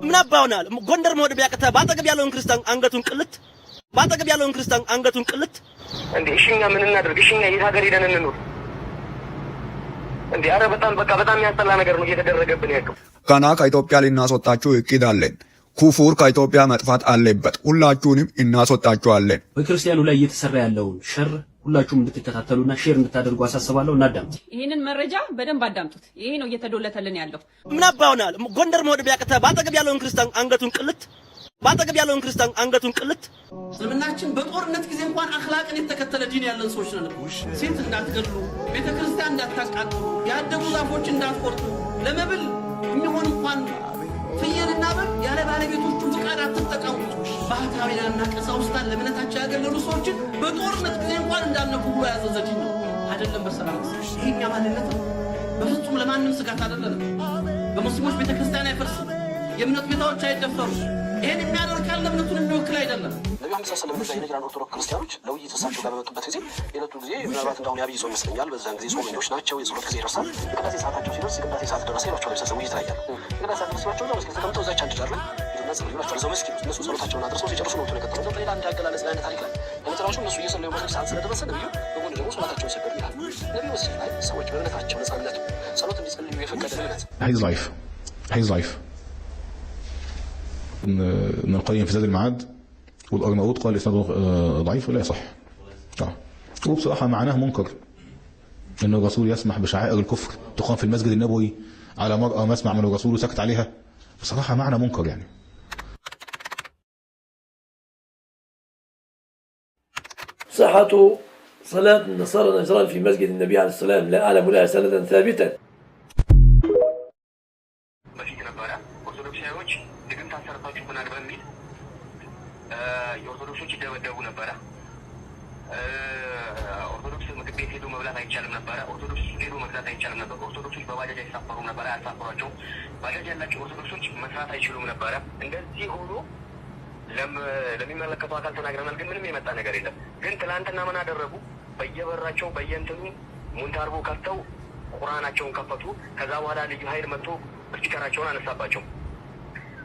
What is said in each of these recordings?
ምን አባውናል? ጎንደር መሄድ ቢያቅተህ ባጠገብ ያለውን ክርስቲያን አንገቱን ቅልት፣ ባጠገብ ያለውን ክርስቲያን አንገቱን ቅልት። እንዴ እሺ እኛ ምን እናድርግ? እሺ እኛ የት ሀገር ሄደን እንኑር? እንዴ አረ በጣም በቃ በጣም የሚያስጠላ ነገር ነው እየተደረገብን ያለው። ገና ከኢትዮጵያ ልናስወጣችሁ እቅድ አለን። ኩፉር ከኢትዮጵያ መጥፋት አለበት። ሁላችሁንም እናስወጣችኋለን። በክርስቲያኑ ላይ እየተሰራ ያለውን ሸር ሁላችሁም እንድትከታተሉና share እንድታደርጉ አሳስባለሁ። እናዳምጥ። ይህንን መረጃ በደንብ አዳምጡት። ይሄ ነው እየተዶለተልን ያለው። ምን አባውናል? ጎንደር መሄድ ቢያቅተህ ባጠገብ ያለውን ክርስቲያን አንገቱን ቅልት፣ ባጠገብ ያለውን ክርስቲያን አንገቱን ቅልት። እስልምናችን በጦርነት ጊዜ እንኳን አኽላቅን የተከተለ ዲን ያለን ሰዎች ነን። ሴት እንዳትገድሉ፣ ቤተ ክርስቲያን እንዳታቃጥሉ፣ ያደጉ ዛፎች እንዳትቆርጡ፣ ለመብል የሚሆን እንኳን ፍየልና በግ ያለ ባለቤቶቹ ፍቃድ አትጠቀሙ። ባህታውያንና ቀሳውስታን ለእምነታቸው ያገለሉ ሰዎችን በጦርነት ጊዜ እንኳን እንዳነኩ ብሎ ያዘዘ ዲን ነው። አይደለም በሰላም ጊዜ። ይሄ እኛ ማንነት ነው። በፍጹም ለማንም ስጋት አይደለንም። በሙስሊሞች ቤተ ክርስቲያን አይፈርስም። የእምነት ቤታዎች አይደፈሩም። ይሄን የሚያደርግ ካለ እምነቱን የሚወክል አይደለም። ነቢዩ መሐመድ ሰለላሁ ዐለይሂ ወሰለም የነጅራን ኦርቶዶክስ ክርስቲያኖች ለውይይት እሳቸው ጋር በመጡበት ጊዜ የዕለቱ ጊዜ ምናልባት እንዳሁን የአብይ ጾም ይመስለኛል። በዛን ጊዜ ጾመኞች ናቸው። የጸሎት ጊዜ ይደርሳል። የቅዳሴ ሰዓታቸው ሲደርስ የቅዳሴ ሰዓት ደረሰ ይሏቸዋል። ሰ ውይይት ላይ ያሉ የቅዳሴ ሰዓት ደረሰ ሲሏቸው እዛው መስጊድ ተቀምጠው እዛች አንድ ዳር ላይ ሂዱና ጸልዩ ይሏቸዋል። እዛው መስጊድ ውስጥ እነሱ ጸሎታቸውን አድርሰው ሲጨርሱ ነው የቀጠለው። በሌላ አንድ አገላለጽ ላይ አንድ ታሪክ ላይ በመጨረሻው እነሱ እየጸለዩ መስጊድ ሰዓት ስለደረሰ ነቢዩ በጎን ደግሞ ሶላታቸውን ሰገዱ ይላል። ነቢዩ መስጊድ ላይ ሰዎች በእምነታቸው ነጻነቱ ጸሎት እንዲጸልዩ የፈቀደ እምነት حديث ضعيف، حديث ضعيف. ابن القيم في زاد المعاد والأرناؤوط قال إسناده ضعيف ولا يصح. وبصراحة معناه منكر، إن الرسول يسمح بشعائر الكفر تقام في المسجد النبوي على مرأى مسمع من الرسول وسكت عليها. بصراحة معنى منكر يعني. صحة صلاة النصارى نجران في مسجد النبي عليه السلام لا أعلم لها سندا ثابتا. በፊት ነበረ ኦርቶዶክሳዊዎች ድግምት አሰርታችሁብናል በሚል የኦርቶዶክሶች ይደበደቡ ነበረ። ኦርቶዶክስ ምግብ ቤት ሄዶ መብላት አይቻልም ነበረ። ኦርቶዶክስ ሄዶ መግዛት አይቻልም ነበር። ኦርቶዶክሶች በባጃጅ አይሳፈሩም ነበረ፣ አያሳፍሯቸውም። ባጃጅ ያላቸው ኦርቶዶክሶች መስራት አይችሉም ነበረ። እንደዚህ ሆኖ ለሚመለከተው አካል ተናግረናል፣ ግን ምንም የመጣ ነገር የለም። ግን ትላንትና ምን አደረጉ? በየበራቸው በየእንትኑ ሙንታርቦ ከፍተው ቁርአናቸውን ከፈቱ። ከዛ በኋላ ልዩ ኃይል መጥቶ ስፒከራቸውን አነሳባቸው።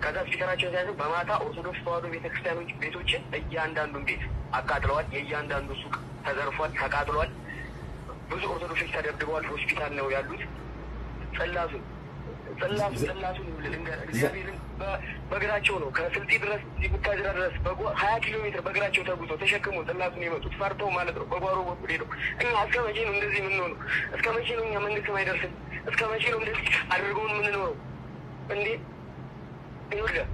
ከዛ ስፒከራቸውን ሲያዙ በማታ ኦርቶዶክስ ተዋሕዶ ቤተክርስቲያኖች ቤቶችን እያንዳንዱን ቤት አቃጥለዋል። የእያንዳንዱ ሱቅ ተዘርፏል፣ ተቃጥሏል። ብዙ ኦርቶዶክሶች ተደብድበዋል። ሆስፒታል ነው ያሉት። ጽላቱን ጽላቱ ጽላቱን ልንገርህ፣ እግዚአብሔርን በእግራቸው ነው ከስልጤ ድረስ እዚህ ቡታጅራ ድረስ 20 ኪሎ ሜትር በእግራቸው ተጉዘው ተሸክመው ጽላቱን የመጡት ፈርተው ማለት ነው። በጓሮ በኩል ሄደው። እኛ እስከ መቼ ነው እንደዚህ የምንሆነው? እስከ መቼ ነው እኛ መንግስት ማይደርስን? እስከ መቼ ነው እንደዚህ አድርገውን የምንኖረው? እንዴ ይኸውልህ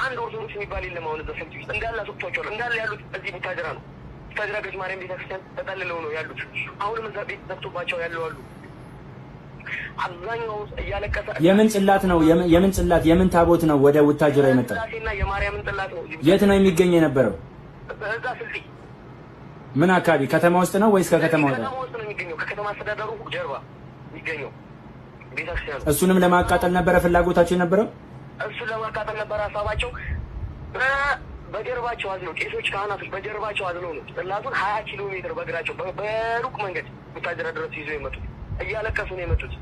አንድ ኦርቶዶክስ የሚባል የለም። አሁን እዛ ስልጤ ውስጥ እንዳለ አስወጥቷቸዋል። እንዳለ ያሉት እዚህ ቡታጅራ ነው። ቡታጅራ ቅድስት ማርያም ቤተክርስቲያን ተጠልለው ነው ያሉት። አሁንም እዛ ቤት ዘግቶባቸው ያሉ አሉ። አብዛኛው እያለቀሰ የምን ጽላት ነው? የምን ጽላት የምን ታቦት ነው ወደ ቡታጅራ የመጣው? ስላሴና የማርያምን ጽላት ነው። የት ነው የሚገኝ የነበረው? እዛ ስልጤ። ምን አካባቢ? ከተማ ውስጥ ነው ወይስ ከከተማ ወጣ? ከተማ ውስጥ ነው የሚገኘው። ከከተማ አስተዳደሩ ጀርባ የሚገኘው ቤተክርስቲያኑ። እሱንም ለማቃጠል ነበረ ፍላጎታቸው የነበረው? እሱን ለማቃጠል ነበረ ሀሳባቸው። በጀርባቸው አዝለው ቄሶች፣ ካህናቶች በጀርባቸው አዝለው ነው ጽላቱን 20 ኪሎ ሜትር በእግራቸው በሩቅ መንገድ ቡታጅራ ድረስ ይዘው የመጡት። እያለቀሱ ነው የመጡት።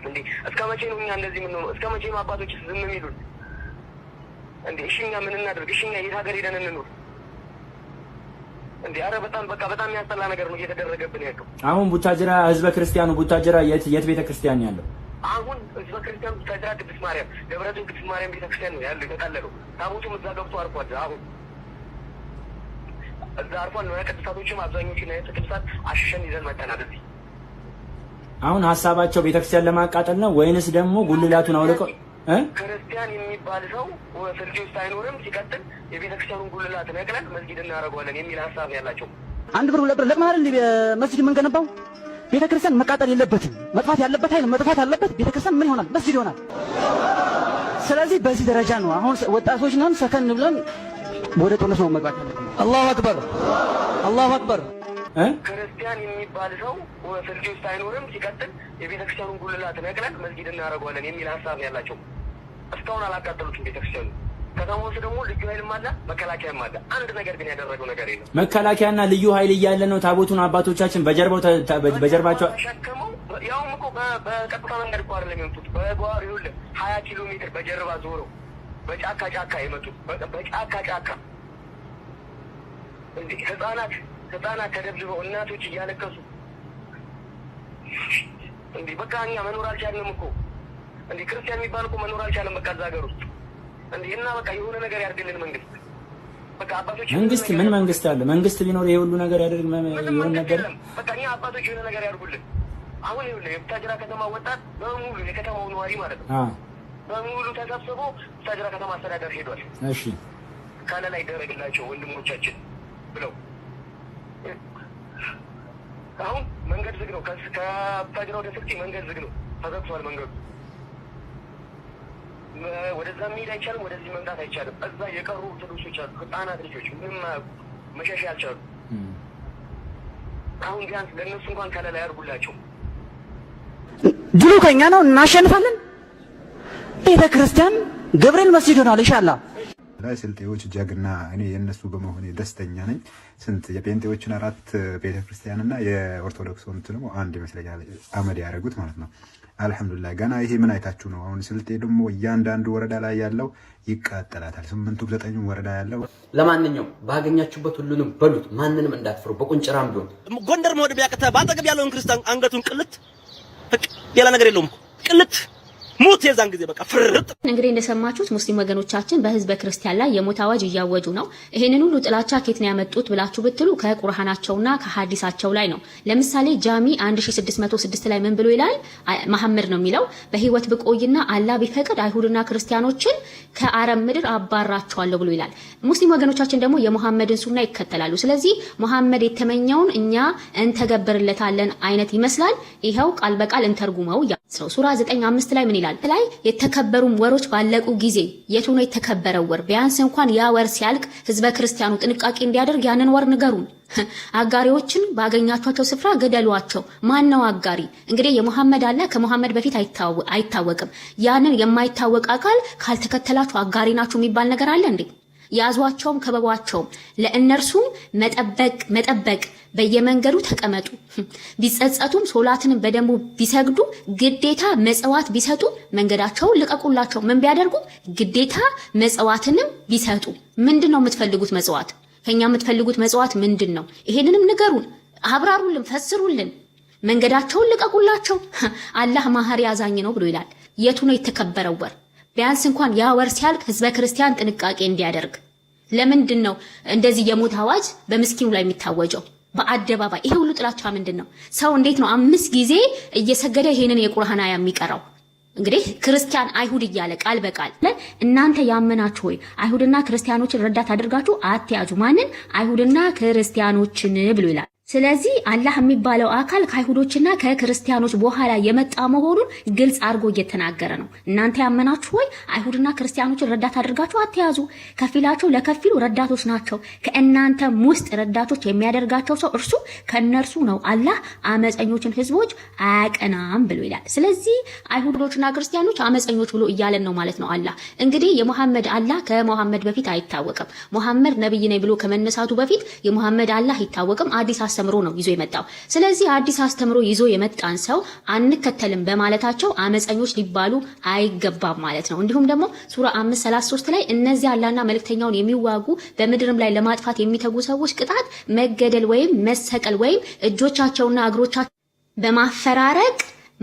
እንዴ እስከ መቼ ነው እኛ እንደዚህ የምንሆነው? እስከ መቼ ነው አባቶች ዝም የሚሉን? እንዴ እሺ እኛ ምን እናድርግ? እሺ እኛ የት ሀገር ሄደን እንኑር? እንዴ አረ በጣም በቃ በጣም የሚያስጠላ ነገር ነው እየተደረገብን ያለው። አሁን ቡታጅራ ህዝበ ክርስቲያኑ ቡታጅራ የት የት ቤተ ክርስቲያን ያለው? አሁን ህዝበ ክርስቲያኑ ቡታጅራ ቅድስት ማርያም ደብረጽዮን ቅድስት ማርያም ቤተክርስቲያን ነው ያለው የተጠለለው። ታቦቱም እዛ ገብቶ አርፏል። አሁን እዛ አርፏል። ንዋየ ቅድሳቶችም አብዛኞቹ ንዋየ ቅድሳት አሽሸን ይዘን መጥተናል እዚህ። አሁን ሀሳባቸው ቤተክርስቲያን ለማቃጠል ነው ወይንስ ደግሞ ጉልላቱን አውልቀው ክርስቲያን የሚባል ሰው ስልጤ ውስጥ አይኖርም። ሲቀጥል የቤተክርስቲያኑን ጉልላት ነቅለን መስጊድ እናደርገዋለን የሚል ሀሳብ ነው ያላቸው። አንድ ብር ሁለት ብር ለቅመን አይደል መስጊድ የምንገነባው? ቤተክርስቲያን መቃጠል የለበትም። መጥፋት ያለበት ኃይል መጥፋት አለበት። ቤተክርስቲያን ምን ይሆናል? መስጊድ ይሆናል። ስለዚህ በዚህ ደረጃ ነው አሁን ወጣቶች ነን፣ ሰከን ብለን ወደ ጦርነት ነው መግባት ያለብን። አላሁ አክበር፣ አላሁ አክበር። ክርስቲያን የሚባል ሰው ስልጤ ውስጥ አይኖርም። ሲቀጥል የቤተክርስቲያኑን ጉልላት ነቅለን መስጊድ እናደርገዋለን የሚል ሀሳብ ነው ያላቸው። እስካሁን አላቃጠሉትም ቤተክርስቲያኑ። ከተማ ውስጥ ደግሞ ልዩ ኃይልም አለ፣ መከላከያም አለ። አንድ ነገር ግን ያደረገው ነገር የለም። መከላከያና ልዩ ኃይል እያለ ነው ታቦቱን አባቶቻችን በጀርባው በጀርባቸው ተሸክመው፣ ያውም እኮ በቀጥታ መንገድ እኮ አይደለም የመጡት። በጓሮ ይኸውልህ 20 ኪሎ ሜትር በጀርባ ዞረው በጫካ ጫካ የመጡት፣ በጫካ ጫካ። እንዴ፣ ህጻናት ህጻናት ተደብድበው፣ እናቶች እያለቀሱ። እንዴ፣ በቃ እኛ መኖር አልቻልንም እኮ። እንዴ፣ ክርስቲያን የሚባል እኮ መኖር አልቻለም። በቃ እዛ ሀገር ውስጥ። እንዴ፣ እና በቃ የሆነ ነገር ያድርግልን መንግስት። በቃ አባቶች መንግስት ምን መንግስት አለ? መንግስት ቢኖር ይሄ ሁሉ ነገር ያደርግ ይሆን ነበር? በቃ እኛ አባቶች የሆነ ነገር ያድርጉልን። አሁን ይኸውልህ፣ የቡታጅራ ከተማ ወጣት በሙሉ፣ የከተማው ነዋሪ ማለት ነው፣ በሙሉ ተሰብስቦ ቡታጅራ ከተማ አስተዳደር ሄዷል። ከለላ ይደረግላቸው ወንድሞቻችን ብለው። አሁን መንገድ ዝግ ነው። ከቡታጅራ ወደ ስልጤ መንገድ ዝግ ነው፣ ተዘግቷል መንገዱ። ወደዛ መሄድ አይቻልም፣ ወደዚህ መምጣት አይቻልም። እዛ የቀሩ ኦርቶዶክሶች አሉ፣ ህጻናት ልጆች ምንም አያውቁ፣ መሸሽ ያልቻሉ። አሁን ቢያንስ ለእነሱ እንኳን ከለላ ያድርጉላቸው። ድሉ ከኛ ነው፣ እናሸንፋለን። ቤተ ክርስቲያን ገብርኤል መስጂድ ሆኗል። ኢንሻአላህ። ላይ ስልጤዎች ጀግና፣ እኔ የእነሱ በመሆኔ ደስተኛ ነኝ። ስንት የጴንጤዎችን አራት ቤተክርስቲያንና የኦርቶዶክሱን ደግሞ አንድ ይመስለኛል አመድ ያደረጉት ማለት ነው። አልሐምዱሊላህ፣ ገና ይሄ ምን አይታችሁ ነው? አሁን ስልጤ ደግሞ እያንዳንዱ ወረዳ ላይ ያለው ይቃጠላታል። ስምንቱም ዘጠኙም ወረዳ ያለው። ለማንኛውም ባገኛችሁበት ሁሉንም በሉት፣ ማንንም እንዳትፈሩ፣ በቆንጭራም ቢሆን። ጎንደር መሄድ ቢያቅተህ በአጠገብ ያለውን ክርስቲያን አንገቱን ቅልት፣ በቃ ሌላ ነገር የለውም እኮ፣ ቅልት ሙት። የዛን ጊዜ በቃ ፍርጥ። እንግዲህ እንደሰማችሁት ሙስሊም ወገኖቻችን በህዝበ ክርስቲያን ላይ የሞት አዋጅ እያወጁ ነው። ይህንን ሁሉ ጥላቻ ኬት ነው ያመጡት ብላችሁ ብትሉ ከቁርአናቸውና ከሀዲሳቸው ላይ ነው። ለምሳሌ ጃሚ 1606 ላይ ምን ብሎ ይላል? መሐመድ ነው የሚለው፣ በህይወት ብቆይና አላህ ቢፈቅድ አይሁድና ክርስቲያኖችን ከአረብ ምድር አባራቸዋለሁ ብሎ ይላል። ሙስሊም ወገኖቻችን ደግሞ የሙሐመድን ሱና ይከተላሉ። ስለዚህ ሙሐመድ የተመኘውን እኛ እንተገብርለታለን አይነት ይመስላል። ይኸው ቃል በቃል እንተርጉመው ነው። ሱራ 9:5 ላይ ምን ይላል? ላይ የተከበሩም ወሮች ባለቁ ጊዜ። የቱ ነው የተከበረው ወር? ቢያንስ እንኳን ያ ወር ሲያልቅ ህዝበ ክርስቲያኑ ጥንቃቄ እንዲያደርግ ያንን ወር ንገሩን። አጋሪዎችን ባገኛችኋቸው ስፍራ ግደሏቸው። ማን ነው አጋሪ? እንግዲህ የሙሐመድ አላህ ከሙሐመድ በፊት አይታወቅም። ያንን የማይታወቅ አካል ካልተከተላችሁ አጋሪ ናችሁ የሚባል ነገር አለ እንዴ? ያዟቸውም ከበቧቸውም፣ ለእነርሱም መጠበቅ መጠበቅ በየመንገዱ ተቀመጡ። ቢጸጸቱም ሶላትንም በደንቡ ቢሰግዱ ግዴታ መጽዋት ቢሰጡ መንገዳቸውን ልቀቁላቸው። ምን ቢያደርጉ? ግዴታ መጽዋትንም ቢሰጡ። ምንድን ነው የምትፈልጉት መጽዋት? ከኛ የምትፈልጉት መጽዋት ምንድን ነው? ይሄንንም ንገሩን፣ አብራሩልን፣ ፈስሩልን። መንገዳቸውን ልቀቁላቸው። አላህ መሐሪ አዛኝ ነው ብሎ ይላል። የቱ ነው የተከበረው ወር? ቢያንስ እንኳን ያ ወር ሲያልቅ ህዝበ ክርስቲያን ጥንቃቄ እንዲያደርግ። ለምንድን ነው እንደዚህ የሞት አዋጅ በምስኪኑ ላይ የሚታወጀው በአደባባይ? ይሄ ሁሉ ጥላቻ ምንድን ነው? ሰው እንዴት ነው አምስት ጊዜ እየሰገደ ይሄንን የቁርአን አያ የሚቀራው? እንግዲህ ክርስቲያን አይሁድ እያለ ቃል በቃል፣ እናንተ ያመናችሁ ሆይ፣ አይሁድና ክርስቲያኖችን ረዳት አድርጋችሁ አትያዙ። ማንን? አይሁድና ክርስቲያኖችን ብሎ ይላል። ስለዚህ አላህ የሚባለው አካል ከአይሁዶችና ከክርስቲያኖች በኋላ የመጣ መሆኑን ግልጽ አድርጎ እየተናገረ ነው። እናንተ ያመናችሁ ሆይ፣ አይሁድና ክርስቲያኖችን ረዳት አድርጋችሁ አትያዙ። ከፊላቸው ለከፊሉ ረዳቶች ናቸው። ከእናንተም ውስጥ ረዳቶች የሚያደርጋቸው ሰው እርሱ ከእነርሱ ነው። አላህ አመፀኞችን ህዝቦች አያቀናም ብሎ ይላል። ስለዚህ አይሁዶችና ክርስቲያኖች አመፀኞች ብሎ እያለን ነው ማለት ነው። አላህ እንግዲህ የሙሐመድ አላህ ከሙሐመድ በፊት አይታወቅም። ሙሐመድ ነብይ ነኝ ብሎ ከመነሳቱ በፊት የሙሐመድ አላህ አይታወቅም። አዲስ አስተምሮ ነው ይዞ የመጣው። ስለዚህ አዲስ አስተምሮ ይዞ የመጣን ሰው አንከተልም በማለታቸው አመፀኞች ሊባሉ አይገባም ማለት ነው። እንዲሁም ደግሞ ሱራ 5:33 ላይ እነዚያ አላህና መልእክተኛውን የሚዋጉ በምድርም ላይ ለማጥፋት የሚተጉ ሰዎች ቅጣት መገደል ወይም መሰቀል ወይም እጆቻቸውና እግሮቻቸው በማፈራረቅ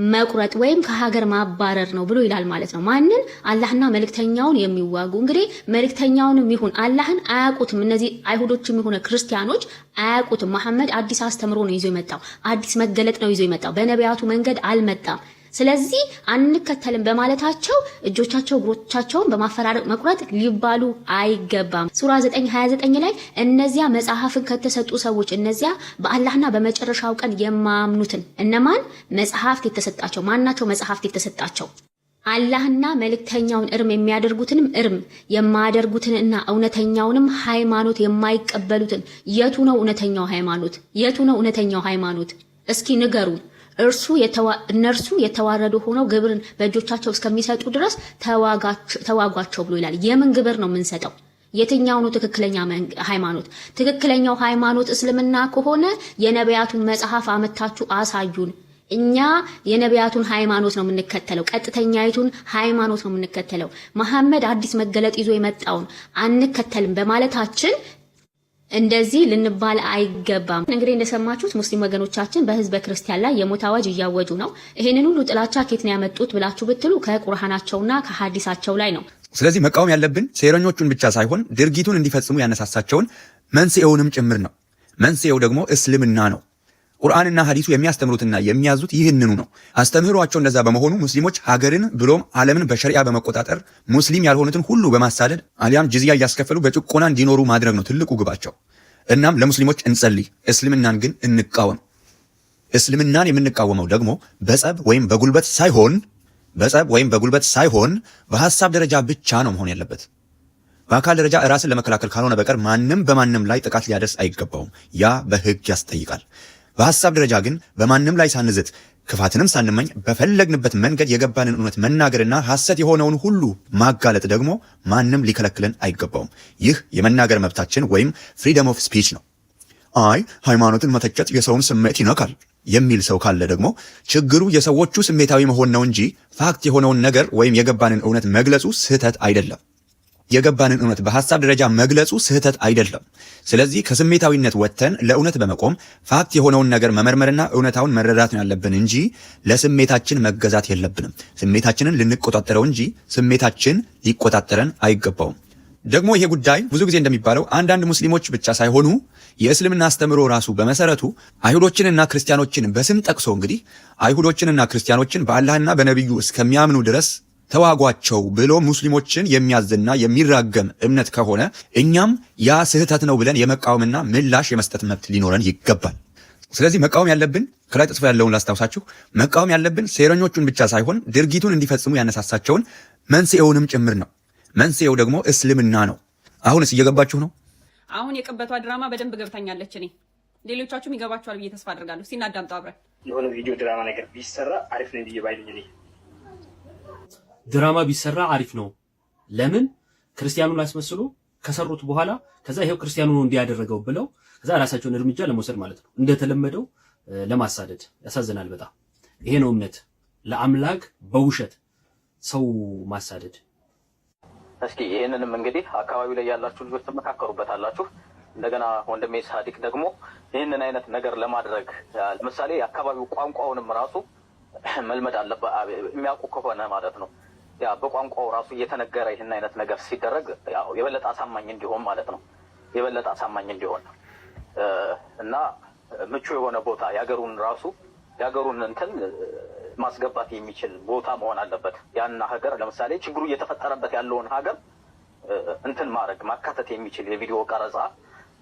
መቁረጥ ወይም ከሀገር ማባረር ነው ብሎ ይላል ማለት ነው። ማንን? አላህና መልእክተኛውን የሚዋጉ። እንግዲህ መልእክተኛውንም ይሁን አላህን አያውቁትም። እነዚህ አይሁዶችም ይሁን ክርስቲያኖች አያውቁትም። መሐመድ አዲስ አስተምሮ ነው ይዞ የመጣው። አዲስ መገለጥ ነው ይዞ የመጣው። በነቢያቱ መንገድ አልመጣም። ስለዚህ አንከተልም በማለታቸው እጆቻቸው እግሮቻቸውን በማፈራረቅ መቁረጥ ሊባሉ አይገባም። ሱራ 9:29 ላይ እነዚያ መጽሐፍን ከተሰጡ ሰዎች፣ እነዚያ በአላህና በመጨረሻው ቀን የማያምኑትን። እነማን? መጽሐፍት የተሰጣቸው ማናቸው? መጽሐፍት የተሰጣቸው አላህና መልእክተኛውን እርም የሚያደርጉትንም እርም የማያደርጉትንና እውነተኛውንም ሃይማኖት የማይቀበሉትን። የቱ ነው እውነተኛው ሃይማኖት? የቱ ነው እውነተኛው ሃይማኖት? እስኪ ንገሩን። እነርሱ የተዋረዱ ሆነው ግብርን በእጆቻቸው እስከሚሰጡ ድረስ ተዋጓቸው ብሎ ይላል። የምን ግብር ነው የምንሰጠው? የትኛው ነው ትክክለኛ ሃይማኖት? ትክክለኛው ሃይማኖት እስልምና ከሆነ የነቢያቱን መጽሐፍ አመታችሁ አሳዩን። እኛ የነቢያቱን ሃይማኖት ነው የምንከተለው። ቀጥተኛይቱን ሃይማኖት ነው የምንከተለው። መሐመድ አዲስ መገለጥ ይዞ የመጣውን አንከተልም በማለታችን እንደዚህ ልንባል አይገባም። እንግዲህ እንደሰማችሁት ሙስሊም ወገኖቻችን በህዝበ ክርስቲያን ላይ የሞት አዋጅ እያወጁ ነው። ይህንን ሁሉ ጥላቻ ኬት ነው ያመጡት ብላችሁ ብትሉ ከቁርአናቸውና ከሐዲሳቸው ላይ ነው። ስለዚህ መቃወም ያለብን ሴረኞቹን ብቻ ሳይሆን ድርጊቱን እንዲፈጽሙ ያነሳሳቸውን መንስኤውንም ጭምር ነው። መንስኤው ደግሞ እስልምና ነው። ቁርአንና ሐዲሱ የሚያስተምሩትና የሚያዙት ይህንኑ ነው። አስተምህሯቸው እንደዛ በመሆኑ ሙስሊሞች ሀገርን ብሎም ዓለምን በሸሪዓ በመቆጣጠር ሙስሊም ያልሆኑትን ሁሉ በማሳደድ አሊያም ጅዝያ እያስከፈሉ በጭቆና እንዲኖሩ ማድረግ ነው ትልቁ ግባቸው። እናም ለሙስሊሞች እንጸልይ፣ እስልምናን ግን እንቃወም። እስልምናን የምንቃወመው ደግሞ በጸብ ወይም በጉልበት ሳይሆን በሐሳብ ደረጃ ብቻ ነው መሆን ያለበት። በአካል ደረጃ ራስን ለመከላከል ካልሆነ በቀር ማንም በማንም ላይ ጥቃት ሊያደርስ አይገባውም። ያ በሕግ ያስጠይቃል። በሐሳብ ደረጃ ግን በማንም ላይ ሳንዝት፣ ክፋትንም ሳንመኝ በፈለግንበት መንገድ የገባንን እውነት መናገርና ሐሰት የሆነውን ሁሉ ማጋለጥ ደግሞ ማንም ሊከለክለን አይገባውም። ይህ የመናገር መብታችን ወይም freedom of speech ነው። አይ፣ ሃይማኖትን መተቸት የሰውን ስሜት ይነካል የሚል ሰው ካለ ደግሞ ችግሩ የሰዎቹ ስሜታዊ መሆን ነው እንጂ fact የሆነውን ነገር ወይም የገባንን እውነት መግለጹ ስህተት አይደለም። የገባንን እውነት በሐሳብ ደረጃ መግለጹ ስህተት አይደለም። ስለዚህ ከስሜታዊነት ወጥተን ለእውነት በመቆም fact የሆነውን ነገር መመርመርና እውነታውን መረዳት ነው ያለብን እንጂ ለስሜታችን መገዛት የለብንም። ስሜታችንን ልንቆጣጠረው እንጂ ስሜታችን ሊቆጣጠረን አይገባውም። ደግሞ ይሄ ጉዳይ ብዙ ጊዜ እንደሚባለው አንዳንድ ሙስሊሞች ብቻ ሳይሆኑ የእስልምና አስተምህሮ ራሱ በመሰረቱ አይሁዶችንና ክርስቲያኖችን በስም ጠቅሶ፣ እንግዲህ አይሁዶችንና ክርስቲያኖችን በአላህና በነቢዩ እስከሚያምኑ ድረስ ተዋጓቸው ብሎ ሙስሊሞችን የሚያዝና የሚራገም እምነት ከሆነ እኛም ያ ስህተት ነው ብለን የመቃወምና ምላሽ የመስጠት መብት ሊኖረን ይገባል። ስለዚህ መቃወም ያለብን፣ ከላይ ተጽፎ ያለውን ላስታውሳችሁ፣ መቃወም ያለብን ሴረኞቹን ብቻ ሳይሆን ድርጊቱን እንዲፈጽሙ ያነሳሳቸውን መንስኤውንም ጭምር ነው። መንስኤው ደግሞ እስልምና ነው። አሁንስ እየገባችሁ ነው? አሁን የቅበቷ ድራማ በደንብ ገብታኛለች። እኔ ሌሎቻችሁም ይገባችኋል ብዬ ተስፋ አድርጋለሁ። እስቲ እናዳምጠው አብረን። የሆነ ቪዲዮ ድራማ ነገር ቢሰራ አሪፍ ነው ብዬ ባይልኝ እኔ። ድራማ ቢሰራ አሪፍ ነው። ለምን? ክርስቲያኑን አስመስሎ ከሰሩት በኋላ ከዛ ይሄው ክርስቲያኑ ነው እንዲያደረገው ብለው ከዛ ራሳቸውን እርምጃ ለመውሰድ ማለት ነው። እንደተለመደው ለማሳደድ። ያሳዝናል በጣም። ይሄ ነው እምነት፣ ለአምላክ በውሸት ሰው ማሳደድ። እስኪ ይህንንም እንግዲህ አካባቢው ላይ ያላችሁ ልጆች ትመካከሩበታላችሁ። እንደገና ወንድሜ ሳዲቅ ደግሞ ይህንን አይነት ነገር ለማድረግ ለምሳሌ የአካባቢው ቋንቋውንም ራሱ መልመድ አለበት፣ የሚያውቁ ከሆነ ማለት ነው። ያ በቋንቋው ራሱ እየተነገረ ይህን አይነት ነገር ሲደረግ ያው የበለጠ አሳማኝ እንዲሆን ማለት ነው። የበለጠ አሳማኝ እንዲሆን እና ምቹ የሆነ ቦታ የሀገሩን ራሱ የሀገሩን እንትን ማስገባት የሚችል ቦታ መሆን አለበት። ያን ሀገር ለምሳሌ ችግሩ እየተፈጠረበት ያለውን ሀገር እንትን ማድረግ ማካተት የሚችል የቪዲዮ ቀረጻ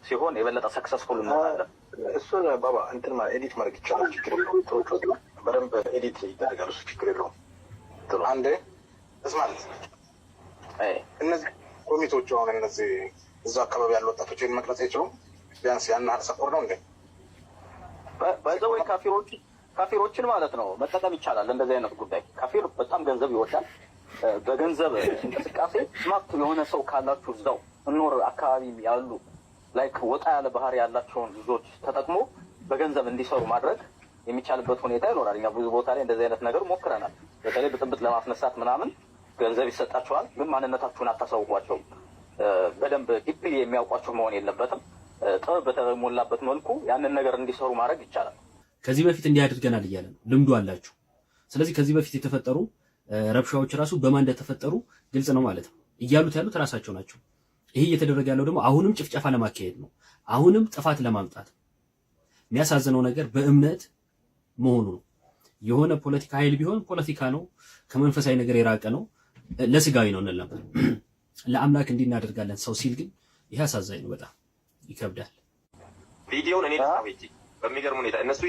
ሲሆን የበለጠ successful እንሆናለን። እሱን ባባ እንትን edit ማድረግ ይቻላል። ችግር የለውም። እንትኖቹ በደንብ edit ይደረጋል። እሱ ችግር የለውም። አንዴ እስማለት እነዚህ ኮሚቴዎቹ አሁን እነዚህ እዛ አካባቢ ያሉ ወጣቶች ይህን መቅረጽ አይችሉም? ቢያንስ ያን ያህል ሰፈር ነው እንዴ? By the way ካፊሮችን ማለት ነው መጠቀም ይቻላል። እንደዚህ አይነት ጉዳይ ካፊር በጣም ገንዘብ ይወዳል። በገንዘብ እንቅስቃሴ smart የሆነ ሰው ካላችሁ እዛው እኖር አካባቢ ያሉ like ወጣ ያለ ባህሪ ያላቸውን ልጆች ተጠቅሞ በገንዘብ እንዲሰሩ ማድረግ የሚቻልበት ሁኔታ ይኖራል። እኛ ብዙ ቦታ ላይ እንደዚህ አይነት ነገር ሞክረናል። በተለይ ብጥብጥ ለማስነሳት ምናምን ገንዘብ ይሰጣቸዋል፣ ግን ማንነታችሁን አታሳውቋቸውም። በደንብ deeply የሚያውቋቸው መሆን የለበትም። ጥበብ በተሞላበት መልኩ ያንን ነገር እንዲሰሩ ማድረግ ይቻላል። ከዚህ በፊት እንዲህ አድርገናል እያለ ነው። ልምዱ አላችሁ። ስለዚህ ከዚህ በፊት የተፈጠሩ ረብሻዎች ራሱ በማን እንደተፈጠሩ ግልጽ ነው ማለት ነው። እያሉት ያሉት ራሳቸው ናቸው። ይሄ እየተደረገ ያለው ደግሞ አሁንም ጭፍጨፋ ለማካሄድ ነው። አሁንም ጥፋት ለማምጣት። የሚያሳዝነው ነገር በእምነት መሆኑ ነው። የሆነ ፖለቲካ ኃይል ቢሆን ፖለቲካ ነው፣ ከመንፈሳዊ ነገር የራቀ ነው፣ ለስጋዊ ነው እንል ነበር። ለአምላክ እንዲህ እናደርጋለን ሰው ሲል ግን ይሄ አሳዛኝ ነው፣ በጣም ይከብዳል። ቪዲዮውን እኔ ልስራው ሄጄ በሚገርም ሁኔታ እነሱ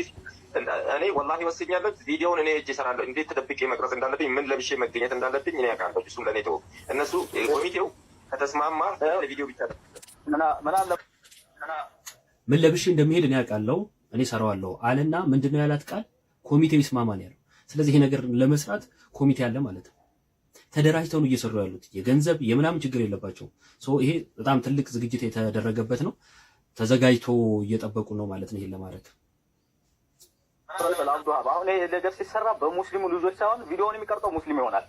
እኔ ወላሂ ወስኛለሁ። ቪዲዮውን እኔ ሄጄ እሰራለሁ። እንዴት ተደብቄ መቅረጽ እንዳለብኝ፣ ምን ለብሼ መገኘት እንዳለብኝ እኔ አውቃለሁ። እሱም ለእኔ ተወው። እነሱ ኮሚቴው ከተስማማ ለቪዲዮ ብቻ ምን ለብሼ እንደሚሄድ እኔ አውቃለሁ፣ እኔ ሰራዋለሁ አለና ምንድነው ያላት ቃል? ኮሚቴው ይስማማ ነው ያለው። ስለዚህ ይሄ ነገር ለመስራት ኮሚቴ አለ ማለት ነው። ተደራጅተው ነው እየሰሩ ያሉት። የገንዘብ የምናምን ችግር የለባቸውም። So ይሄ በጣም ትልቅ ዝግጅት የተደረገበት ነው። ተዘጋጅቶ እየጠበቁ ነው ማለት ነው ይሄን ለማድረግ። አብዱሀብ አሁን ይሄ ነገር ሲሰራ በሙስሊሙ ልጆች ሳይሆን ቪዲዮውን የሚቀርጸው ሙስሊም ይሆናል።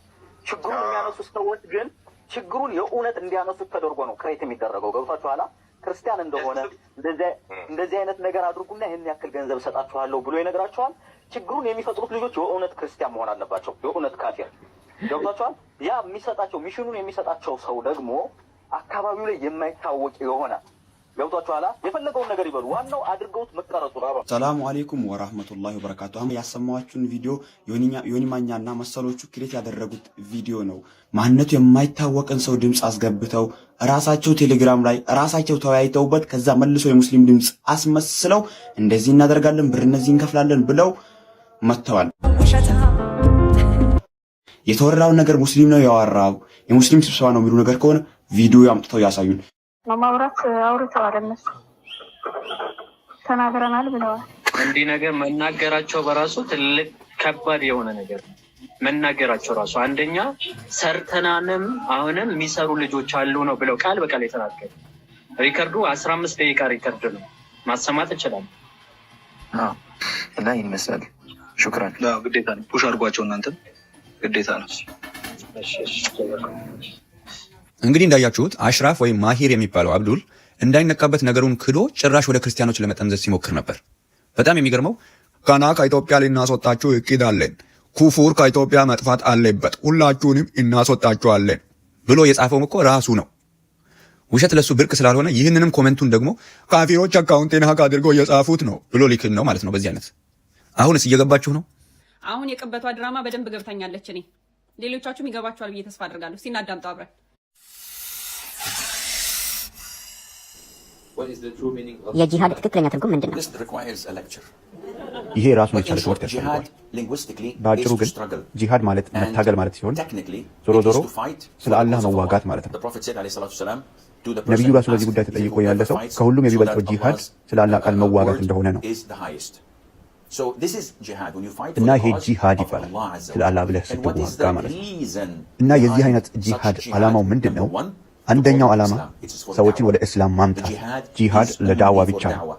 ችግሩን የሚያነሱ ሰዎች ግን ችግሩን የእውነት እንዲያነሱት ተደርጎ ነው create የሚደረገው። ገብቷችኋል? ክርስቲያን እንደሆነ እንደዚህ አይነት ነገር አድርጉና ይህን ያክል ገንዘብ እሰጣችኋለሁ ብሎ ይነግራችኋል። ችግሩን የሚፈጥሩት ልጆች የእውነት ክርስቲያን መሆን አለባቸው፣ የእውነት ካፊር። ገብቷችኋል? ያ የሚሰጣቸው mission ኑን የሚሰጣቸው ሰው ደግሞ አካባቢው ላይ የማይታወቅ የሆነ፣ ገብቷችኋል? የፈለገውን ነገር ይበሉ፣ ዋናው አድርገውት መቀረጹ ነው። ሰላሙ አሌይኩም ወራህመቱላሂ ወበረካቱ። አሁን ያሰማኋችሁን ቪዲዮ ዮኒ ማኛና መሰሎቹ create ያደረጉት ቪዲዮ ነው። ማንነቱ የማይታወቅን ሰው ድምፅ አስገብተው ራሳቸው ቴሌግራም ላይ ራሳቸው ተወያይተውበት ከዛ መልሶ የሙስሊም ድምፅ አስመስለው እንደዚህ እናደርጋለን፣ ብር እነዚህ እንከፍላለን ብለው መጥተዋል። የተወራውን ነገር ሙስሊም ነው ያወራው፣ የሙስሊም ስብሰባ ነው የሚሉ ነገር ከሆነ ቪዲዮ አምጥተው ያሳዩን። ማውራት አውርተዋል፣ እነሱ ተናግረናል ብለዋል። እንዲህ ነገር መናገራቸው በራሱ ትልቅ ከባድ የሆነ ነገር ነው። መናገራቸው ራሱ አንደኛ ሰርተናንም አሁንም የሚሰሩ ልጆች አሉ ነው ብለው ቃል በቃል የተናገሩ። Record ኡ 15 ደቂቃ record ነው፣ ማሰማት እችላለሁ። እና ይህን ይመስላል። ሹክራን። ግዴታ ነው። Push አድርጓቸው እናንተም ግዴታ ነው። እንግዲህ እንዳያችሁት አሽራፍ ወይም ማሂር የሚባለው አብዱል እንዳይነቃበት ነገሩን ክዶ ጭራሽ ወደ ክርስቲያኖች ለመጠምዘዝ ሲሞክር ነበር። በጣም የሚገርመው ገና ከኢትዮጵያ ልናስወጣችሁ እቅድ አለን፣ ኩፉር ከኢትዮጵያ መጥፋት አለበት፣ ሁላችሁንም እናስወጣችኋለን ብሎ የጻፈውም እኮ ራሱ ነው። ውሸት ለሱ ብርቅ ስላልሆነ ይህንንም comment ኡን ደግሞ ካፊሮች account ኤን hack አድርገው የጻፉት ነው ብሎ ሊክድ ነው ማለት ነው። በዚህ አይነት አሁንስ እየገባችሁ ነው። አሁን የቅበቷ ድራማ በደንብ ገብታኛለች። እኔ ሌሎቻችሁም ይገባችኋል ብዬ ተስፋ አድርጋለሁ። እስቲ እናዳምጠው አብረን። የጂሃድ ትክክለኛ ትርጉም ምንድን ነው? ይሄ ራሱን የቻለ ትምህርት ያስፈልገዋል። በአጭሩ ግን ጂሃድ ማለት መታገል ማለት ሲሆን ዞሮ ዞሮ ስለ አላህ መዋጋት ማለት ነው። ነቢዩ ራሱ በዚህ ጉዳይ ተጠይቆ ያለ ሰው ከሁሉም የሚበልጠው ጂሃድ ስለ አላህ ቃል መዋጋት እንደሆነ ነው እና ይሄ ጂሃድ ይባላል። ስለ አላህ ብለህ ስትዋጋ ማለት ነው። እና የዚህ አይነት ጂሃድ ዓላማው ምንድን ነው? አንደኛው ዓላማ ሰዎችን ወደ እስላም ማምጣት። ጂሃድ ለዳዋ ብቻ ነው።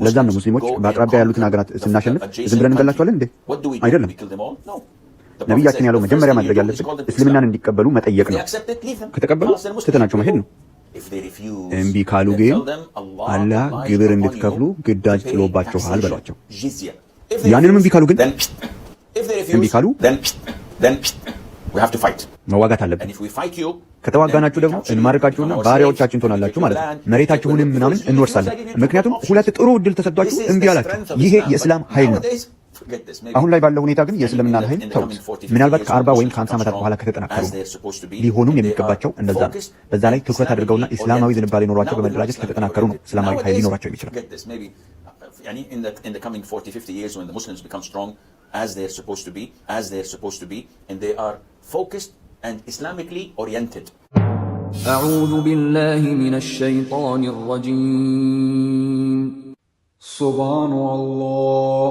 ለዛም ነው ሙስሊሞች በአቅራቢያ ያሉትን ሀገራት ስናሸንፍ ዝም ብለን እንገላቸዋለን እንዴ? አይደለም። ነቢያችን ያለው መጀመሪያ ማድረግ ያለብን እስልምናን እንዲቀበሉ መጠየቅ ነው። ከተቀበሉ ትተናቸው መሄድ ነው። እምቢ ካሉ ግን አላህ ግብር እንድትከፍሉ ግዳጅ ጥሎባችኋል በሏቸው። ያንንም እምቢ ካሉ ግን እምቢ ካሉ መዋጋት አለብን። ከተዋጋናችሁ ደግሞ እንማርካችሁና ባሪያዎቻችን ትሆናላችሁ ማለት ነው። መሬታችሁንም ምናምን እንወርሳለን። ምክንያቱም ሁለት ጥሩ እድል ተሰጥቷችሁ እምቢ አላችሁ። ይሄ የእስላም ኃይል ነው። አሁን ላይ ባለው ሁኔታ ግን የእስልምናን ኃይል ተውት። ምናልባት ከ40 ወይም ከ50 ዓመታት በኋላ ከተጠናከሩ ሊሆኑም የሚገባቸው እንደዛ ነው። በዛ ላይ ትኩረት አድርገውና እስላማዊ ዝንባሌ ኖሯቸው በመደራጀት ከተጠናከሩ ነው እስላማዊ ኃይል ሊኖራቸው የሚችለው። In the coming 40, 50 years when the Muslims become strong as they're supposed to be, as they're supposed to be, and they are focused and Islamically oriented. أعوذ بالله من الشيطان الرجيم. سبحان الله.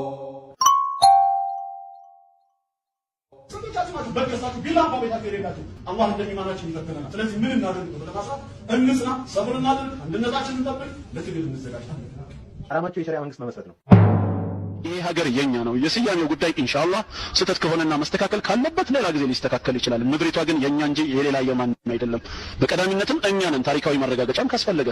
ስንቶቻችሁ ናችሁ በገሳችሁ ቢላ እንኳን ቤታችሁ የሌላችሁ? አላህ እንደሚማናችን ይፈትነናል። ስለዚህ ምን እናድርግ ብለህ ለማስራት እንጽና፣ ሰብር እናድርግ፣ አንድነታችንን እንጠብቅ፣ ለትግል እንዘጋጅ። ዓላማቸው የሸሪዓ መንግስት መመስረት ነው። ይሄ ሀገር የኛ ነው። የስያሜው ጉዳይ ኢንሻአላህ ስህተት ከሆነና መስተካከል ካለበት ሌላ ጊዜ ሊስተካከል ይችላል። ምድሪቷ ግን የኛ እንጂ የሌላ የማንም አይደለም። በቀዳሚነትም እኛ ነን። ታሪካዊ ማረጋገጫም ካስፈለገ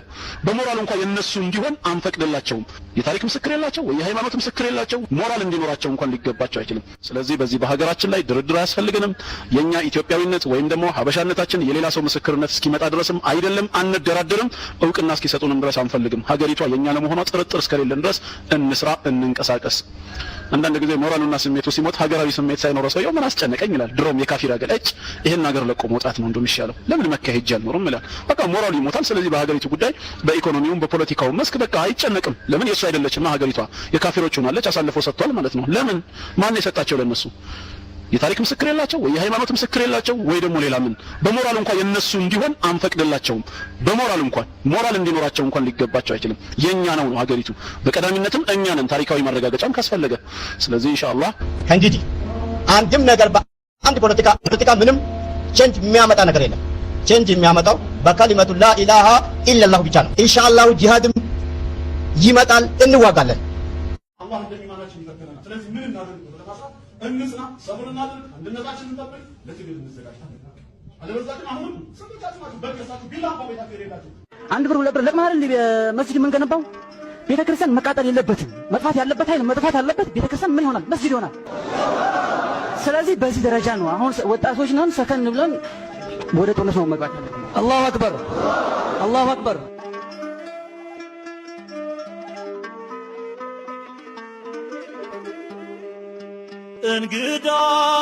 በሞራል እንኳን የነሱ እንዲሆን አንፈቅድላቸውም። የታሪክ ምስክር የላቸው ወይ የሃይማኖት ምስክር የላቸው። ሞራል እንዲኖራቸው እንኳን ሊገባቸው አይችልም። ስለዚህ በዚህ በሀገራችን ላይ ድርድር አያስፈልገንም። የኛ ኢትዮጵያዊነት ወይም ደግሞ ሀበሻነታችን የሌላ ሰው ምስክርነት እስኪመጣ ድረስም አይደለም፣ አንደራደርም። እውቅና እስኪሰጡንም ድረስ አንፈልግም። ሀገሪቷ የኛ ለመሆኗ ጥርጥር እስከሌለን ድረስ እንስራ፣ እንንቀሳቀስ። አንዳንድ ጊዜ ሞራሉና ስሜቱ ሲሞት ሀገራዊ ስሜት ሳይኖረው ሰውየው ምን አስጨነቀኝ ይላል። ድሮም የካፊር ሀገር እጭ ይሄን ሀገር ለቆ መውጣት ነው እንደሚሻለው፣ ለምን መካ ሄጄ አልኖርም ይላል። በቃ ሞራሉ ይሞታል። ስለዚህ በሀገሪቱ ጉዳይ በኢኮኖሚውም በፖለቲካውም መስክ በቃ አይጨነቅም። ለምን የእሱ አይደለችማ ሀገሪቷ የካፊሮች ሆናለች። አሳልፎ ሰጥቷል ማለት ነው። ለምን ማን የሰጣቸው ለነሱ? የታሪክ ምስክር የላቸው ወይ የሃይማኖት ምስክር የላቸው ወይ ደግሞ ሌላ ምን በሞራል እንኳን የነሱ እንዲሆን አንፈቅድላቸውም። በሞራል እንኳን ሞራል እንዲኖራቸው እንኳን ሊገባቸው አይችልም። የኛ ነው ነው ሀገሪቱ። በቀዳሚነትም እኛ ነን። ታሪካዊ ማረጋገጫም ካስፈለገ ስለዚህ ኢንሻአላህ ከእንግዲህ አንድም ነገር በአንድ ፖለቲካ ምንም change የሚያመጣ ነገር የለም። Change የሚያመጣው በከሊመቱ ላ ኢላሃ ኢለላሁ ብቻ ነው። ኢንሻአላሁ ጂሃድም ይመጣል፣ እንዋጋለን። አላህ እንደሚማናችን እንደሚማራችን ይፈትነናል። ስለዚህ ምን እናድርግ ነው ለማስራት እንጽና፣ ሰብር እናድርግ፣ አንድነታችንን እንጠብቅ፣ ለትግል እንዘጋጅ። አለበለዚያ ግን አሁንም ስንቶቻችሁ ናችሁ በገሳችሁ ቢላ እንኳን ቤታችሁ የሌላችሁ? 1 ብር 2 ብር ለቅመህ አይደል መስጂድ የምንገነባው? ቤተ ክርስቲያን መቃጠል የለበትም። መጥፋት ያለበት ኃይል መጥፋት አለበት። ቤተ ክርስቲያን ምን ይሆናል? መስጂድ ይሆናል። ስለዚህ በዚህ ደረጃ ነው አሁን ወጣቶች ነን፣ ሰከን ብለን ወደ ጦርነት ነው መግባት ያለብን። الله أكبر፣ الله أكبر። እንግዳ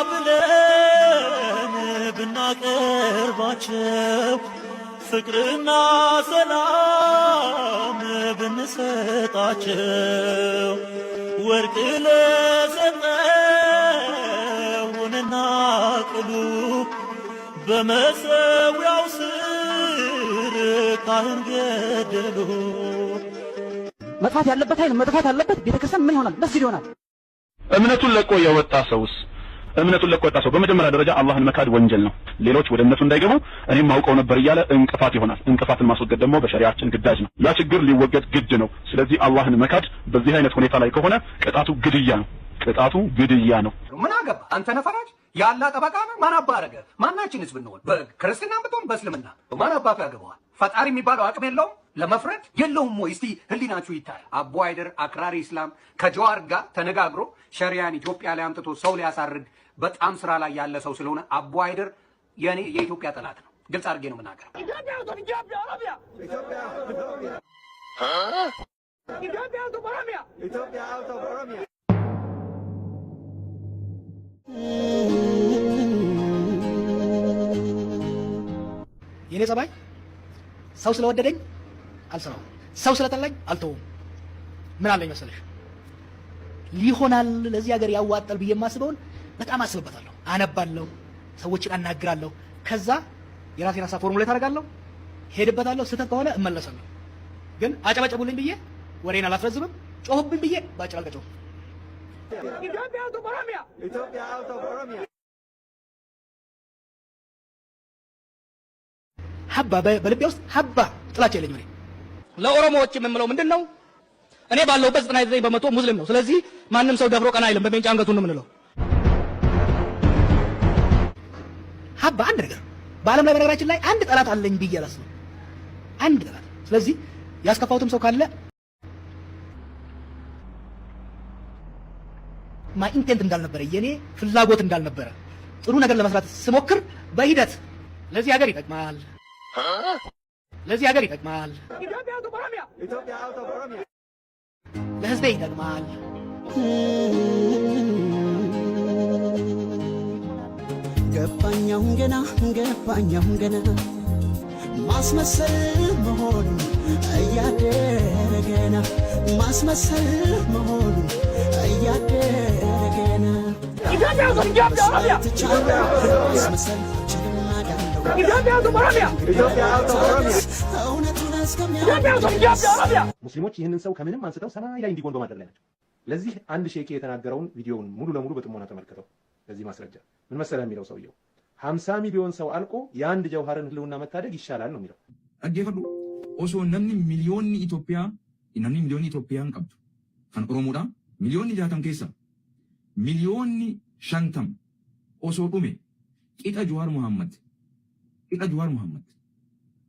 ብለን ብናቀርባቸው፣ ፍቅርና ሰላም ብንሰጣቸው፣ ወርቅ ለሰጠውንና ቅሉ በመሰዊያው ስር ካህን ገደሉ። መጥፋት ያለበት ኃይል መጥፋት አለበት። ቤተ ክርስቲያን ምን ይሆናል? መስጂድ ይሆናል። እምነቱን ለቆ የወጣ ሰውስ? እምነቱን ለቆ የወጣ ሰው በመጀመሪያ ደረጃ አላህን መካድ ወንጀል ነው። ሌሎች ወደ እምነቱ እንዳይገቡ እኔም አውቀው ነበር እያለ እንቅፋት ይሆናል። እንቅፋትን ማስወገድ ደግሞ በሸሪዓችን ግዳጅ ነው። ያ ችግር ሊወገድ ግድ ነው። ስለዚህ አላህን መካድ በዚህ አይነት ሁኔታ ላይ ከሆነ ቅጣቱ ግድያ ነው። ቅጣቱ ግድያ ነው። ምን አገባ አንተ ነህ ፈራጅ? የአላህ ጠበቃ ነህ? ማን አባ አረገ? ማናችንስ ብንሆን በክርስትና ብትሆን በእስልምና ማን አባቱ ያገባዋል? ፈጣሪ የሚባለው አቅም የለውም ለመፍረድ የለውም ወይ? እስቲ ህሊናችሁ ይታይ። አቡ አይደር አክራሪ እስላም ከጀዋር ጋር ተነጋግሮ ሸሪያን ኢትዮጵያ ላይ አምጥቶ ሰው ሊያሳርድ በጣም ስራ ላይ ያለ ሰው ስለሆነ አቡ አይደር የኔ የኢትዮጵያ ጠላት ነው። ግልጽ አድርጌ ነው የምናገረው። ኢትዮጵያ out of ኢትዮጵያ ኦሮሚያ፣ ኢትዮጵያ ኢትዮጵያ out of ኦሮሚያ፣ ኢትዮጵያ out of ኦሮሚያ። የኔ ጸባይ ሰው ስለወደደኝ አልሰራውም፣ ሰው ስለጠላኝ አልተውም። ምን አለኝ መሰለሽ፣ ሊሆናል ለዚህ ሀገር ያዋጣል ብዬ የማስበውን በጣም አስብበታለሁ፣ አነባለሁ፣ ሰዎችን አናግራለሁ። ከዛ የራሴን ሀሳብ formulate አደርጋለሁ፣ ሄድበታለሁ። ስህተት ከሆነ እመለሳለሁ። ግን አጨበጨቡልኝ ብዬ ወሬን አላስረዝምም፣ ጮሁብኝ ብዬ ባጭር አልቀጨውም። ኢትዮጵያ out of ኦሮሚያ፣ ኢትዮጵያ out of ኦሮሚያ። ሀባ በልቤ ውስጥ ሀባ ጥላቻ የለኝም እኔ። ለኦሮሞዎች የምምለው ምንድን ነው? እኔ ባለሁበት 99% ሙስሊም ነው። ስለዚህ ማንም ሰው ደፍሮ ቀና አይልም። በሜንጫ አንገቱን ነው የምንለው። ሀባ አንድ ነገር በዓለም ላይ በነገራችን ላይ አንድ ጠላት አለኝ ብዬ አላስብም። አንድ ጠላት። ስለዚህ ያስከፋሁትም ሰው ካለ my intent እንዳልነበረ፣ የኔ ፍላጎት እንዳልነበረ፣ ጥሩ ነገር ለመስራት ስሞክር በሂደት ለዚህ ሀገር ይጠቅማል፣ ለዚህ ሀገር ይጠቅማል፣ ኢትዮጵያ out of ኦሮሚያ፣ ኢትዮጵያ out of ኦሮሚያ። ለህዝቤ ይጠቅማል። ገባኝ አሁን ገና፣ ገባኝ አሁን ገና፣ ማስመሰል መሆኑ እያደረ ገና፣ ማስመሰል መሆኑ እያደረ ገና። ኢትዮጵያ out of ኢትዮጵያ ኦሮሚያ፣ ማስመሰል ኢትዮጵያ out of ኦሮሚያ፣ ኢትዮጵያ out of ኦሮሚያ። እውነቱን ኢትዮጵያ out of ኢትዮጵያ ኦሮሚያ። ሙስሊሞች ይህንን ሰው ከምንም አንስተው ሰማይ ላይ እንዲጎን በማድረግ ላይ ናቸው። ለዚህ አንድ ሼክ የተናገረውን ቪዲዮውን ሙሉ ለሙሉ በጥሞና ተመልከተው። ለዚህ ማስረጃ ምን መሰለህ የሚለው ሰውየው፣ 50 ሚሊዮን ሰው አልቆ የአንድ ጀውሃርን ህልውና መታደግ ይሻላል ነው የሚለው። Dhaggeeffadhu, osoo namni miliyoonni Itoophiyaa, namni miliyoonni Itoophiyaan qabdu kan Oromoodha, miliyoonni 60 keessa miliyoonni 50 osoo dhume qixa Jawaar Muhammad, qixa Jawaar Muhammad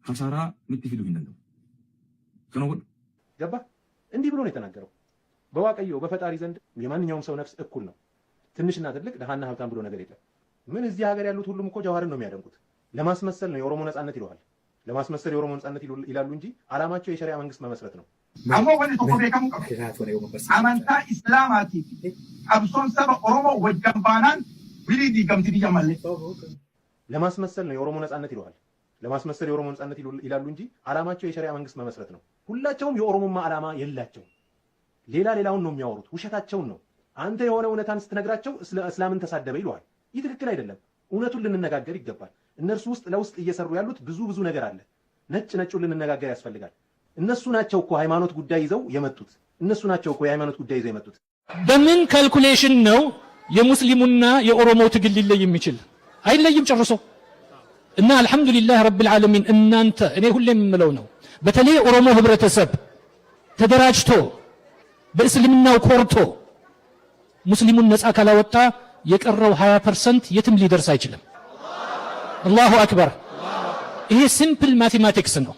kasaaraa nutti fiduu hin danda'u. Kana godhu. ገባ? እንዲህ ብሎ ነው የተናገረው። በዋቀዮ በፈጣሪ ዘንድ የማንኛውም ሰው ነፍስ እኩል ነው። ትንሽና ትልቅ፣ ደሃና ሀብታም ብሎ ነገር የለም። ምን እዚህ ሀገር ያሉት ሁሉም እኮ ጀዋርን ነው የሚያደንቁት። ለማስመሰል ነው የኦሮሞ ነጻነት ይለዋል። ለማስመሰል የኦሮሞ ነጻነት ይላሉ እንጂ ዓላማቸው የሸሪያ መንግስት መመስረት ነው። Ammoo wanni tokko beekamuu qaba. Amantaa Islaamaatii fi qabsoon saba Oromoo wajjan baanaan wilii diigamti biyya malee. ለማስመሰል ነው የኦሮሞ ነጻነት ይለዋል። ለማስመሰል የኦሮሞ ነጻነት ይላሉ እንጂ ዓላማቸው የሸሪያ መንግስት መመስረት ነው። ሁላቸውም የኦሮሞማ ዓላማ የላቸውም። ሌላ ሌላውን ነው የሚያወሩት፣ ውሸታቸውን ነው። አንተ የሆነ እውነታን ስትነግራቸው እስላምን ተሳደበ ይለዋል። ይህ ትክክል አይደለም። እውነቱን ልንነጋገር ይገባል። እነርሱ ውስጥ ለውስጥ እየሰሩ ያሉት ብዙ ብዙ ነገር አለ። ነጭ ነጩን ልንነጋገር ያስፈልጋል። እነሱ ናቸው እኮ ሃይማኖት ጉዳይ ይዘው የመጡት። እነሱ ናቸው እኮ የሃይማኖት ጉዳይ ይዘው የመጡት። በምን calculation ነው የሙስሊሙና የኦሮሞ ትግል ሊለይ የሚችል? አይለይም ጨርሶ። እና الحمد لله رب العالمين እናንተ፣ እኔ ሁሌም የምለው ነው፣ በተለይ የኦሮሞ ህብረተሰብ ተደራጅቶ በእስልምናው ኮርቶ ሙስሊሙን ነፃ ካላወጣ የቀረው 20% የትም ሊደርስ አይችልም። الله أكبر። ይሄ simple mathematics ነው።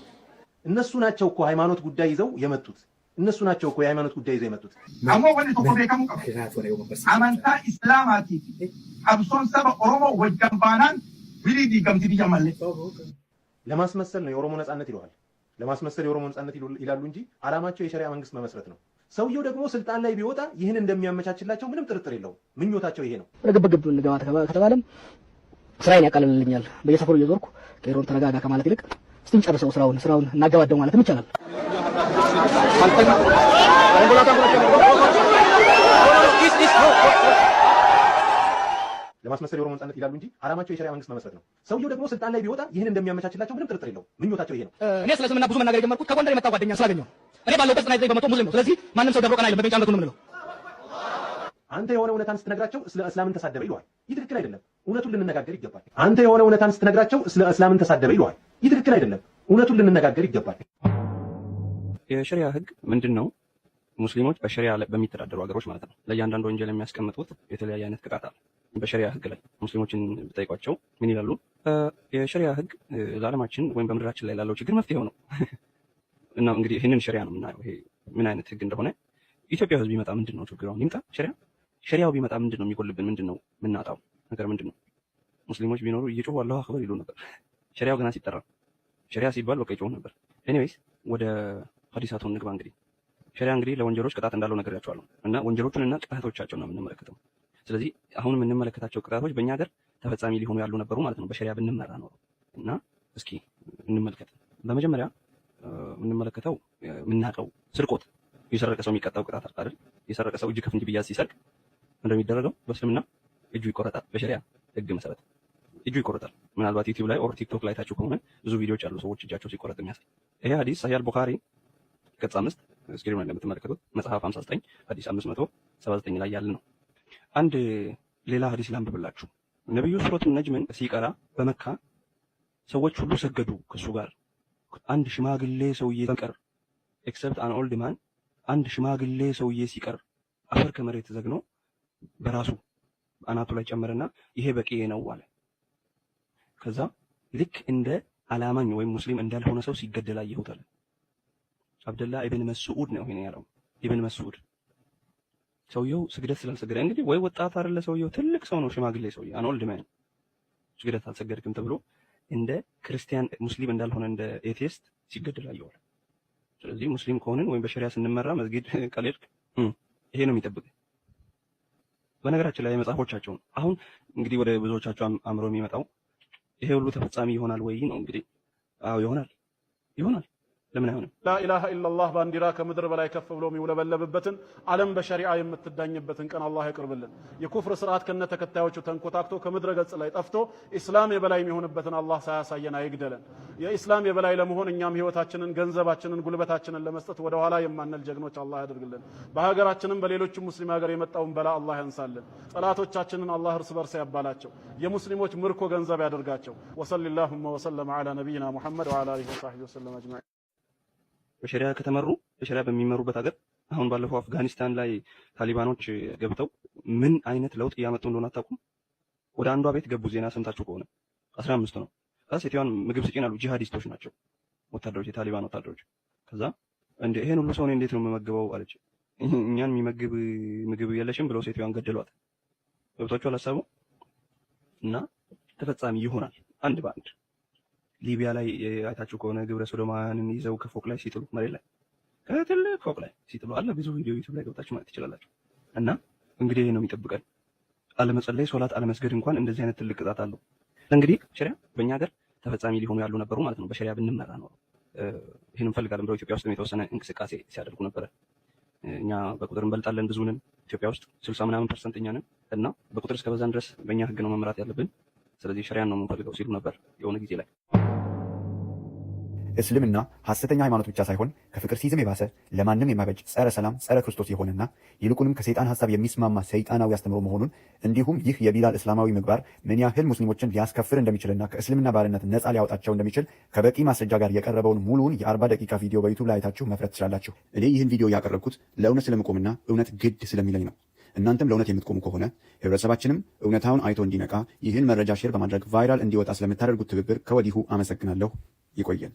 እነሱ ናቸው እኮ ሃይማኖት ጉዳይ ይዘው የመጡት። እነሱ ናቸው እኮ የሃይማኖት ጉዳይ ይዘው የመጡት። Ammoo wanni tokko beekamuu qaba. Amantaa Islaamaatii fi qabsoon saba Oromoo wajjan baanaan wilii diigamti biyya malee. ለማስመሰል ነው የኦሮሞ ነጻነት ይለዋል። ለማስመሰል የኦሮሞ ነጻነት ይላሉ እንጂ ዓላማቸው የሸሪያ መንግስት መመስረት ነው። ሰውየው ደግሞ ስልጣን ላይ ቢወጣ ይህን እንደሚያመቻችላቸው ምንም ጥርጥር የለውም። ምኞታቸው ይሄ ነው። ወደ ግብግብ እንገባ ከተባለም ስራዬን ያቀልልልኛል። በየሰፈሩ እየዞርኩ ቄሮን ተረጋጋ ከማለት ይልቅ እስቲ እንጨርሰው ስራውን እናገባደው ማለትም ይቻላል። ለማስመሰል የኦሮሞ ነጻነት ይላሉ እንጂ ዓላማቸው የሸሪያ መንግስት መመስረት ነው። ሰውየው ደግሞ ስልጣን ላይ ቢወጣ ይህን እንደሚያመቻችላቸው ምንም ጥርጥር የለውም። ምኞታቸው ይሄ ነው። እኔ ስለ እስልምና ብዙ መናገር የጀመርኩት ከጎንደር የመጣ ጓደኛ ስላገኘሁ። እኔ ባለሁበት 99% ሙስሊም ነው። ስለዚህ ማንም ሰው ደፍሮ ቀና አይልም። በሜንጫ አንገቱን ነው የምንለው። አንተ የሆነ እውነታን ስትነግራቸው ስለ እስላምን ተሳደበ ይለዋል። ይህ ትክክል አይደለም። እውነቱን ልንነጋገር ይገባል። አንተ የሆነ እውነታን ስትነግራቸው ስለ እስላምን ተሳደበ ይለዋል። ይህ ትክክል አይደለም። እውነቱን ልንነጋገር ይገባል። የሸሪያ ህግ ምንድን ነው? ሙስሊሞች በሸሪያ ላይ በሚተዳደሩ ሀገሮች ማለት ነው፣ ለእያንዳንዱ ወንጀል የሚያስቀምጡት የተለያየ አይነት ቅጣት አለ። በሸሪያ ህግ ላይ ሙስሊሞችን ብጠይቋቸው ምን ይላሉ? የሸሪያ ህግ ለዓለማችን ወይም በምድራችን ላይ ላለው ችግር መፍትሄው ነው። እና እንግዲህ ይህንን ሸሪያ ነው የምናየው። ይሄ ምን አይነት ህግ እንደሆነ ኢትዮጵያ ህዝብ ቢመጣ ምንድን ነው ችግሩ? አሁን ይምጣ ሸሪያ። ሸሪያው ቢመጣ ምንድን ነው የሚጎልብን? ምንድን ነው የምናጣው ነገር ምንድን ነው? ሙስሊሞች ቢኖሩ እየጮሁ الله أكبر ይሉ ነበር። ሸሪያው ገና ሲጠራ፣ ሸሪያ ሲባል በቃ ይጮሁ ነበር። Anyways፣ ወደ ሀዲሳቱ እንግባ። እንግዲህ ሸሪያ እንግዲህ ለወንጀሎች ቅጣት እንዳለው ነግሬያቸዋለሁ እና ወንጀሎቹን እና ቅጣቶቻቸውን ነው የምንመለከተው። ስለዚህ አሁን የምንመለከታቸው ቅጣቶች በእኛ ሀገር ተፈጻሚ ሊሆኑ ያሉ ነበሩ ማለት ነው በሸሪያ ብንመራ ኖሮ። እና እስኪ እንመልከት። በመጀመሪያ የምንመለከተው የምናውቀው ስርቆት፣ የሰረቀ ሰው የሚቀጣው ቅጣት አለ አይደል? የሰረቀ ሰው እጅ ከፍንጅ ቢያዝ ሲሰርቅ እንደሚደረገው በእስልምና እጁ ይቆረጣል። በሸሪያ ህግ መሰረት እጁ ይቆረጣል። ምናልባት ዩቲዩብ ላይ or ቲክቶክ ላይ አይታችሁ ከሆነ ብዙ ቪዲዮዎች አሉ ሰዎች እጃቸው ሲቆረጥ የሚያሳይ። ይሄ ሀዲስ ሳሂህ አል-ቡኻሪ ቅጽ 5፣ screen ኑ ላይ እንደምትመለከቱት መጽሐፍ 59 ሀዲስ 579 ላይ ያለ ነው። አንድ ሌላ ሀዲስ ላንብብላችሁ። ነብዩ ሱረቱን ነጅምን ሲቀራ በመካ ሰዎች ሁሉ ሰገዱ ከሱ ጋር አንድ ሽማግሌ ሰውዬ ሲቀር፣ except an old man፣ አንድ ሽማግሌ ሰውዬ ሲቀር አፈር ከመሬት ዘግኖ በራሱ አናቱ ላይ ጨመረና ይሄ በቂ ነው አለ። ከዛ ልክ እንደ አላማኝ ወይም ሙስሊም እንዳልሆነ ሰው ሲገደል አየሁት አለ። አብደላ ኢብን መስዑድ ነው ይሄን ያለው። ኢብን መስዑድ ሰውየው ስግደት ስላልሰገደ፣ እንግዲህ ወይ ወጣት አይደለ ሰውየው፣ ትልቅ ሰው ነው፣ ሽማግሌ ሰውዬ፣ an old man፣ ስግደት አልሰገድክም ተብሎ እንደ ክርስቲያን፣ ሙስሊም እንዳልሆነ እንደ atheist ሲገደል አየዋል። ስለዚህ ሙስሊም ከሆንን ወይም በሸሪያ ስንመራ መስጊድ ካልሄድክ ይሄ ነው የሚጠብቅ። በነገራችን ላይ መጽሐፎቻቸው አሁን እንግዲህ ወደ ብዙዎቻቸው አእምሮ የሚመጣው ይሄ ሁሉ ተፈጻሚ ይሆናል ወይ ነው። እንግዲህ አዎ ይሆናል፣ ይሆናል። ለምን አይሆንም? لا إله إلا الله ባንዲራ ከምድር በላይ ከፍ ብሎ የሚውለበለብበትን፣ ዓለም በሸሪዓ የምትዳኝበትን ቀን አላህ ያቅርብልን። የኩፍር ስርዓት ከነ ተከታዮቹ ተንኮታክቶ ከምድረ ገጽ ላይ ጠፍቶ ኢስላም የበላይ የሚሆንበትን አላህ ሳያሳየን አይግደለን። የኢስላም የበላይ ለመሆን እኛም ህይወታችንን፣ ገንዘባችንን፣ ጉልበታችንን ለመስጠት ወደ ኋላ የማንል ጀግኖች አላህ ያደርግልን። በሀገራችንም በሌሎችም ሙስሊም ሀገር የመጣውን በላ አላህ ያንሳልን። ጠላቶቻችንን አላህ እርስ በርስ ያባላቸው፣ የሙስሊሞች ምርኮ ገንዘብ ያደርጋቸው። وصل اللهم وسلم على نبينا محمد وعلى آله وصحبه وسلم أجمعين። በሸሪያ ከተመሩ፣ በሸሪያ በሚመሩበት ሀገር፣ አሁን ባለፈው አፍጋኒስታን ላይ ታሊባኖች ገብተው ምን አይነት ለውጥ እያመጡ እንደሆነ አታውቁም? ወደ አንዷ ቤት ገቡ። ዜና ሰምታችሁ ከሆነ 15 ነው። ከዛ ሴትዮዋን ምግብ ስጪን አሉ። ጂሃዲስቶች ናቸው ወታደሮች፣ የታሊባን ወታደሮች። ከዛ እንዴ ይሄን ሁሉ ሰው እኔ እንዴት ነው የምመግበው አለች። እኛን የሚመግብ ምግብ የለሽም ብለው ሴትዮዋን ገደሏት። ገብቷችኋል ሀሳቡ? እና ተፈጻሚ ይሆናል አንድ በአንድ። ሊቢያ ላይ አይታችሁ ከሆነ ግብረ ሶዶማውያንን ይዘው ከፎቅ ላይ ሲጥሉ፣ መሬት ላይ ከትልቅ ፎቅ ላይ ሲጥሉ አለ። ብዙ ቪዲዮ ዩቲዩብ ላይ ገብታችሁ ማየት ትችላላችሁ። እና እንግዲህ ይሄ ነው የሚጠብቀን። አለመጸለይ፣ ሶላት አለመስገድ እንኳን እንደዚህ አይነት ትልቅ ቅጣት አለው። እንግዲህ ሸሪያ በእኛ ሀገር ተፈጻሚ ሊሆኑ ያሉ ነበሩ ማለት ነው። በሸሪያ ብንመራ ነው። ይህን እንፈልጋለን ብለው ኢትዮጵያ ውስጥ የተወሰነ እንቅስቃሴ ሲያደርጉ ነበረ። እኛ በቁጥር እንበልጣለን፣ ብዙ ነን። ኢትዮጵያ ውስጥ 60 ምናምን percent እኛ ነን እና በቁጥር እስከበዛን ድረስ በእኛ ህግ ነው መምራት ያለብን። ስለዚህ ሸሪያን ነው የምንፈልገው ሲሉ ነበር የሆነ ጊዜ ላይ። እስልምና ሐሰተኛ ሃይማኖት ብቻ ሳይሆን ከፍቅር ሲዝም የባሰ ለማንም የማይበጅ ጸረ ሰላም፣ ጸረ ክርስቶስ የሆነና ይልቁንም ከሰይጣን ሐሳብ የሚስማማ ሰይጣናዊ አስተምሮ መሆኑን፣ እንዲሁም ይህ የቢላል እስላማዊ ምግባር ምን ያህል ሙስሊሞችን ሊያስከፍር እንደሚችልና ከእስልምና ባርነት ነፃ ሊያወጣቸው እንደሚችል ከበቂ ማስረጃ ጋር የቀረበውን ሙሉውን የ40 ደቂቃ ቪዲዮ በዩቱብ ላይ አይታችሁ መፍረድ ትችላላችሁ። እኔ ይህን ቪዲዮ ያቀረብኩት ለእውነት ስለምቆምና እውነት ግድ ስለሚለኝ ነው። እናንተም ለእውነት የምትቆሙ ከሆነ፣ ህብረተሰባችንም እውነታውን አይቶ እንዲነቃ ይህን መረጃ share በማድረግ viral እንዲወጣ ስለምታደርጉት ትብብር ከወዲሁ አመሰግናለሁ። ይቆየን።